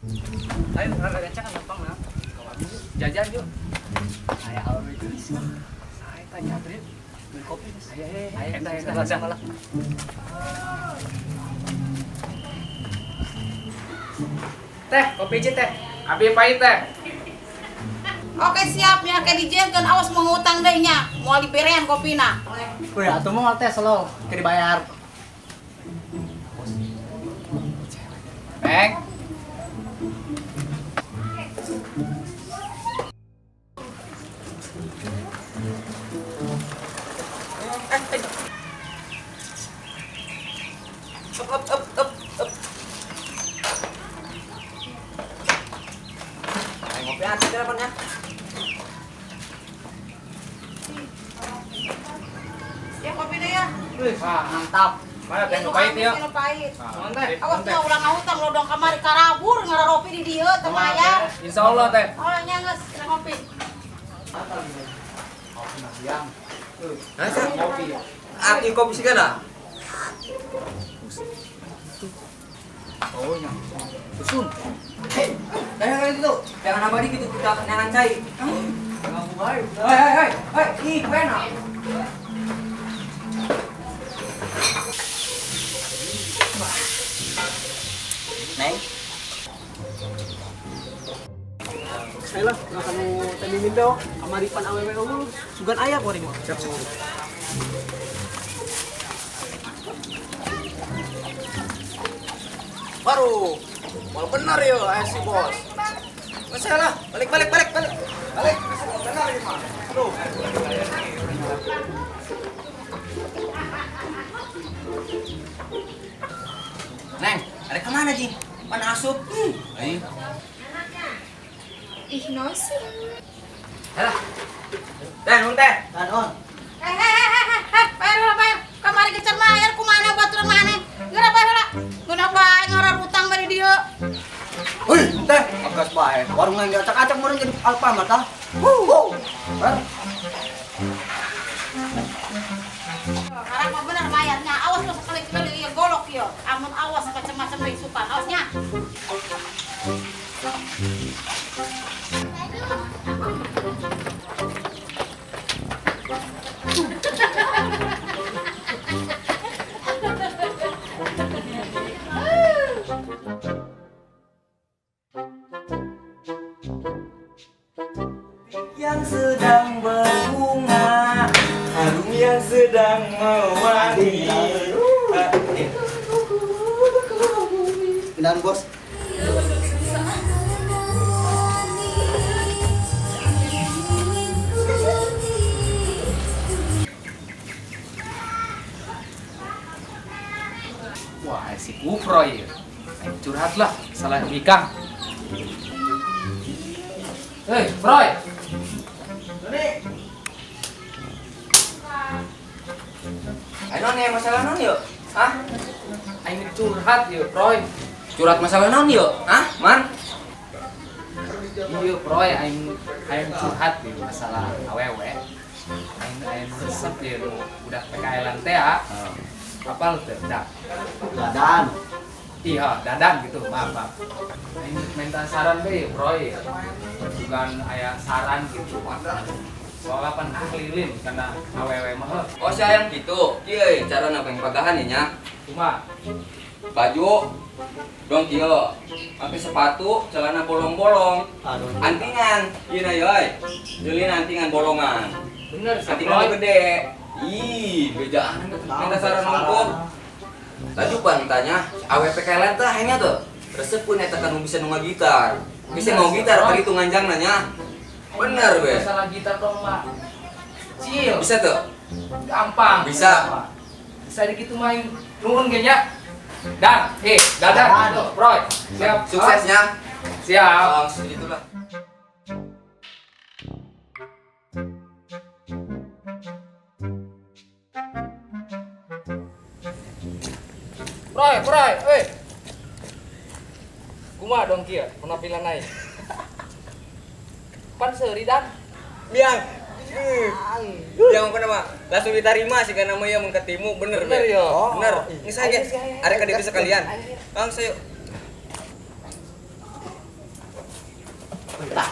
Ayo, rencana gampang nah. Jajan yuk. Aya awewe geulis mah. Saya tanya Adri. Beli kopi geus. Ayo, ayo, Ayo, endah, endah, endah, endah. endah. Teh, kopi aja teh. Abi pahit teh. Oke siap nya ke dijieunkeun awas mau ngutang deui nya. Moal diberean kopina. Wih, atuh moal teh selo, ke dibayar. Neng. Up, up, up, up, up. Ayo ngopi atuh teleponnya. Ya kopi deh ya. Wih, mantap. Mana teh nu pahit ya? Nu pahit. Teh. Awas nya ulah ngahutang lodong kamari karabur ngararopi di dieu teu mayar. Insyaallah teh. Oh nya geus ngopi. Kopi mah siang. Hah, Sa? Ngopi ya. Aki kopi sih kana? Oh nya. Susun. Hei, jangan kali gitu. Jangan nambah dikit kita jangan cai. Ngaku bae. Hei, hei, hei, hei, ih, enak. Neng. Saya lah, nggak kamu teh mimin do, kamari pan awewe unggul, sugan aya kuari mah. Siap, siap. Baru, mal benar ya, si bos. Nggak salah, balik, balik, balik, balik. Balik. Benar ini mah. Aduh. Neng, ada kemana Ji? Mana asup? Ayo. Ih, nosi. Alah. Teh, nun teh. Dan on. Eh, eh, eh, eh, eh, bayar heula bayar. Kamari gecer mayar kumaha baturan maneh. Geura bayar heula. Ngeunah bae ngarar utang bari dieu. Hei, teh, agas bae. Warung yang diacak-acak meureun jadi Alfamart tah. Wuh. Bar. Sekarang mah bener bayarnya. Awas lo sekali-kali ieu golok ieu. Amun awas macam-macam deui sukan. Awasnya. Yang sedang berbunga, harum yang sedang mewangi. Pindahan bos. Wah, si Kufroy. Ayo curhat lah, salah nikah. Hei, Froy. Ayo non ya, masalah non yuk. Hah? Ayo curhat yuk, Froy. Curhat masalah non yuk. Hah, Man? Iya, Froy, aing aing curhat yuk masalah awewe. Aing aing resep yuk udah PKL-an teh ya. Apal teh, dah. Dadan. Iya, dadan gitu, maaf, maaf. Aing minta saran deh, Froy. Bukan aya saran gitu. Soalnya pan keliling karena awewe mah. Oh, sayang gitu. Kieu cara napa yang pagahan ya nya? Cuma Baju dong kieu. Pakai sepatu, celana bolong-bolong. Aduh. Antingan, ieu na yeuy. Jeulian antingan bolongan. bener sih, Antingan Froy. nu gede. Ih, bejaan minta saran hukum. Laju pan tanya, AWP kalian teh hanya tuh. Resep pun eta kan bisa nu gitar. Bisa mau gitar kali itu nganjang nanya. Bener be. Masalah gitar dong, Mak. Kecil. Bisa tuh. Gampang. Bisa. Bisa dikit main. Nuhun ge nya. Dan, dadan, Dadan. Roy. Siap. Suksesnya. Siap. Langsung itulah. Roy, Roy, eh. Kumaha dong kieu penampilan aing? Pan seuri dan. Biang. Yang apa nama? Langsung diterima sih karena namanya mun ketemu bener Bener, be. yo. Bener. Geus aja. Ayo, ayo, Ada ka ditu sekalian. Ayo, ayo. Bang, sayo. Tah.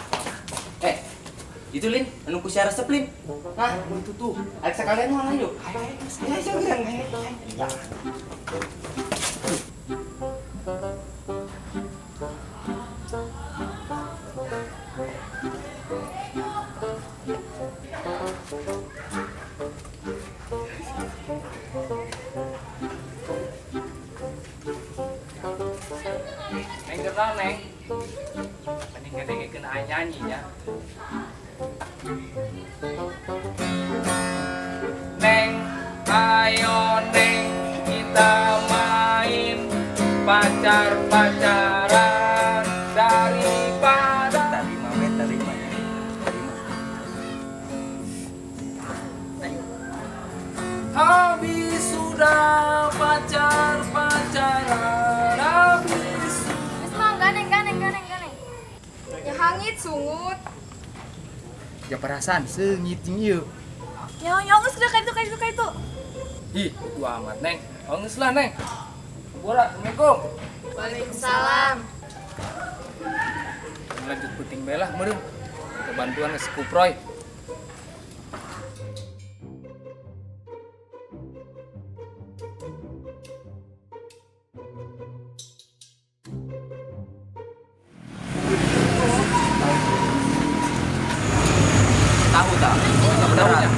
Itu Lin, anu ku sia resep Lin. Nah, itu tuh. Arek sekalian mah ayo. Ayo, ayo, ayo, ayo. Neng kenal Neng. Mending ngedengekeun aing nyanyi nya. Neng, ayo Neng, kita main pacar-pacaran daripada terima we, terima ya. Terima. Neng. Habis sudah pacar-pacaran, habis. Wis mangga Neng, ganeng, ganeng, ganeng. Ya hangit sungut. Ya perasaan seungit jeung ieu. Ya, ya geus udah kayak itu, kayak itu, kayak itu. Ih, itu amat Neng. Oh, geus lah Neng. Bora, Assalamualaikum. Waalaikumsalam. Lanjut puting bae lah meureun. Kita bantuan ke si Kuproy. Tahu tak? Beneran.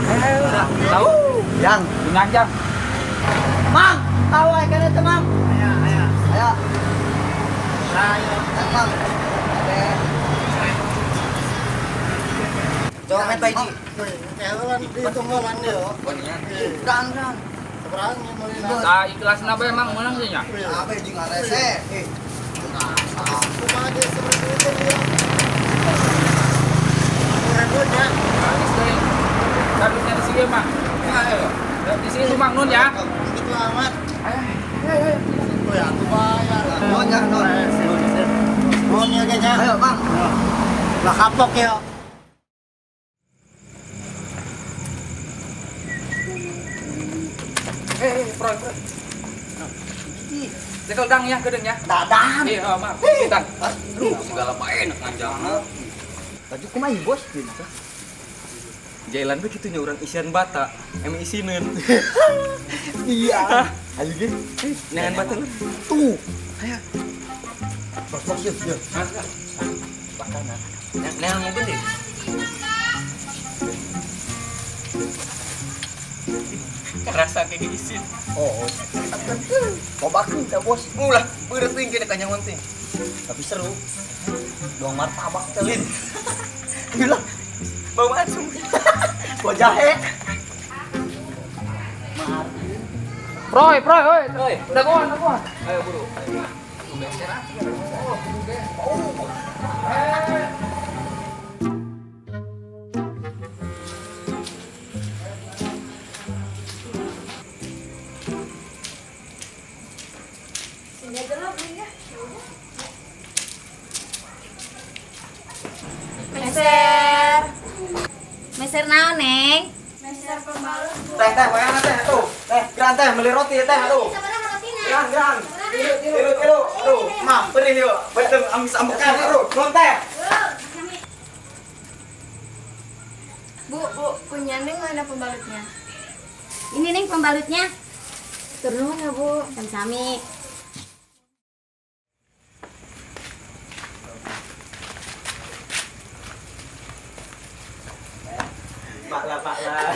Tahu? Yang Nganjang. Mang, tahu aja kan itu Mang. Ayo, ayo. Ayo. Ayo, Mang. Oke. Coba main Pak Iji. Kan kan. Tah ikhlasna bae Mang meunang sih nya. Apa jeung ngarese? Eh. Habis deui. Kadutnya di sini Mang. Ayo. Di sini tuh Mang Nun ya. Ayo, ayo, ayo. Nun ya, Nun. Ayo, Mang. Lah kapok ya. Proy, Proy. Cekel dang ya, gedeng ya. Dadan. Iya, maaf. Dang. Aduh, segala bae enak nganjangna. Tadi kumaha bos? Jalan begitu nya urang isian bata, emang isineun. Iya. Ayo ge. Neangan bata lu. Tuh. Ayo. Bos, bos, yuk, yuk. Neangan mau beli. Kerasa kayak isin. Oh. Cobakeun teh bos. Ulah, beureut teuing kene kanyangon teh. Tapi seru. Doang martabak teh Lin. Gila. Bau asem. Gua jahe. Proy, Proy, oi. Dagoan, dagoan. Ayo buru. Oh, Sini aja lah belinya. Ya udah. Meser. Meser naon, Neng? Meser pembalut, Bu. Teh, teh, wayang teh, tuh. Teh, geran teh, beli roti teh, aduh. Sabaraha rotina? Geran, geran. Tilu, tilu, tilu. Aduh, mah, perih yuk. Beteng amis ambekan, aduh. Non teh. Bu, Bu, punya Neng mana pembalutnya? Ini Neng pembalutnya. Turun ya, Bu. Sami-sami. Pak lah, pak lah.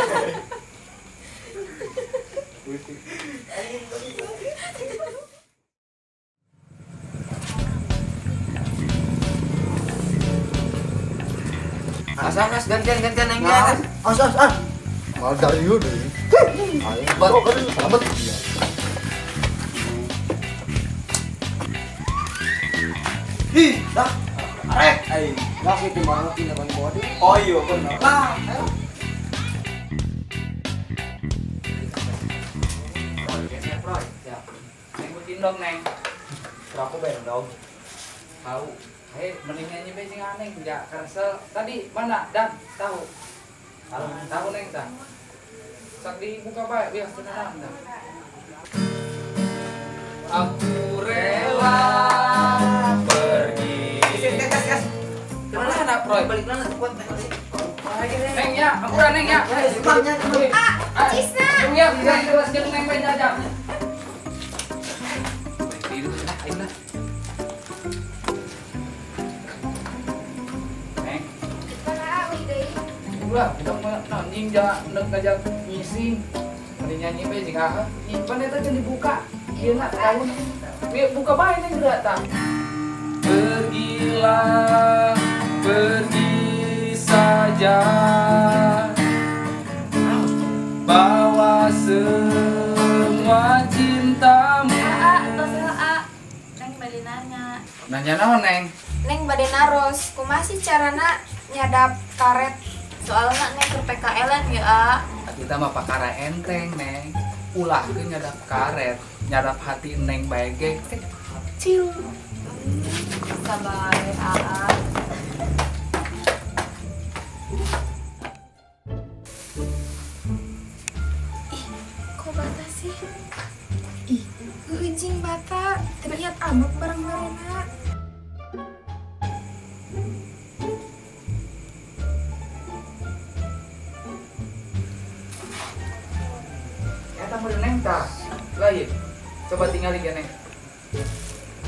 As, as, gantian, gantian neng ya. As, as, as. Mal dari yuk deh. Ayo, selamat. Ih, dah. Arek. Ayo. Lah sih timbang roti nek bawa deh. Oh iya, bener. Lah, ayo. Proy, ya. Neng bikin dong, Neng. Aku bayar dong. Tahu. Hei, mending nyanyi be sing aneh enggak keresel. Tadi mana? Dan tahu. Tahu Neng tah. Sok dibuka bae, biar tenang dah. Aku rela pergi. Tes, tes, tes. Kemana Roy. Balik nana kuat. Neng ya, ampura Neng ya. Ah, cisna. Neng ya, bisa terus jeung Neng bae jajan. Tidur lah, aing lah. Neng. Kumaha euy deui? Ulah, kita mah anjing ja endek ngajak ngising. Mending nyanyi bae jeung ah. Nyimpen eta can dibuka. Ieu na tahun. Bieu buka bae Neng geura tah. Pergilah, pergi saja. Bawa semua cintamu. Aa, tos heula, A. Neng bade nanya. Nanya naon, Neng? Neng bade naros, kumaha sih carana nyadap karet? Soalna Neng keur PKL-an ya, A. Kita mah pakara enteng, Neng. Ulah ke nyadap karet, nyadap hati Neng bae ge kecil. Sabar, A. Ih, kok bata sih? Ih, geuncing bata, terlihat amat barang marena. Eta meureun Neng tah. Lain. Coba tinggali ge, Neng.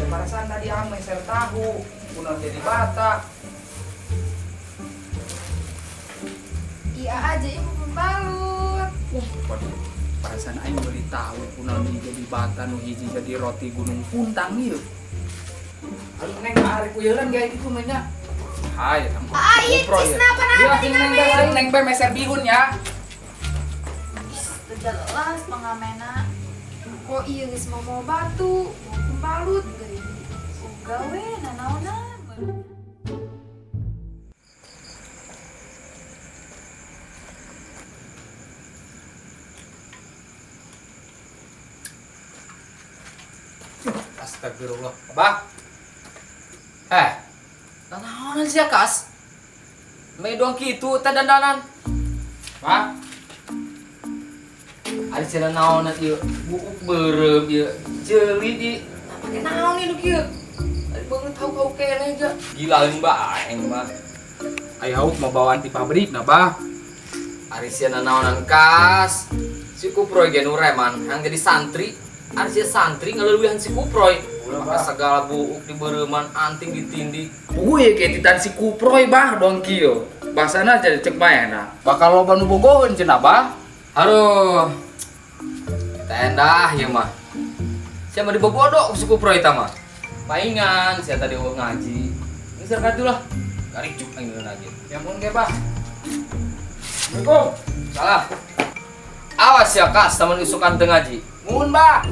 Ya perasaan tadi ame meser tahu, kunaon jadi bata. Iya aja ibu pembalut. Waduh, perasaan aing beli tahu kunaon jadi bata nu hiji jadi roti Gunung Puntang ieu. Aduh Neng, ari kuyeuran ge kitu mah nya. Hai, ampun. Ah, iya, cisna apa Iya, Neng, Neng, Neng bae meser bihun ya. Ih, teu jelas pengamena. Kok iya geus mau batu, mau pembalut deui. Uga we nanaonan. Astagfirullah. Abah. Nanaonan sia kas? Me doang kitu teh dandanan. Bah. Ari cenah naonan ieu, buuk beureum ieu, ceuli di. Pake naon ieu nu kieu? Ari beungeut hauk-hauk keneh ja. Gila aing bae aing mah. Ai hauk mau bawaan ti pabrik na, Bah. Ari sia nanaonan kas. Si Kuproy ge nu reman, hang jadi santri. Ari sia santri ngaleuwihan si Kuproy. Maka segala buuk di beureuman anting ditindik. Uy, kayak titan si Kuproy bah dong kieu. Bahasana jadi cek maena. Bakal loba nu bogoheun cenah, Bah. Aduh. Tendah ieu mah. Sia mah dibobodo ku si Kuproy eta mah. Paingan sia tadi eueuh ngaji. Geus katuh lah. Garicuk aing lagi. Ya mun ge, Bah. Assalamualaikum. Salah. Awas ya kas taman isukan teu ngaji. Mun, Bah.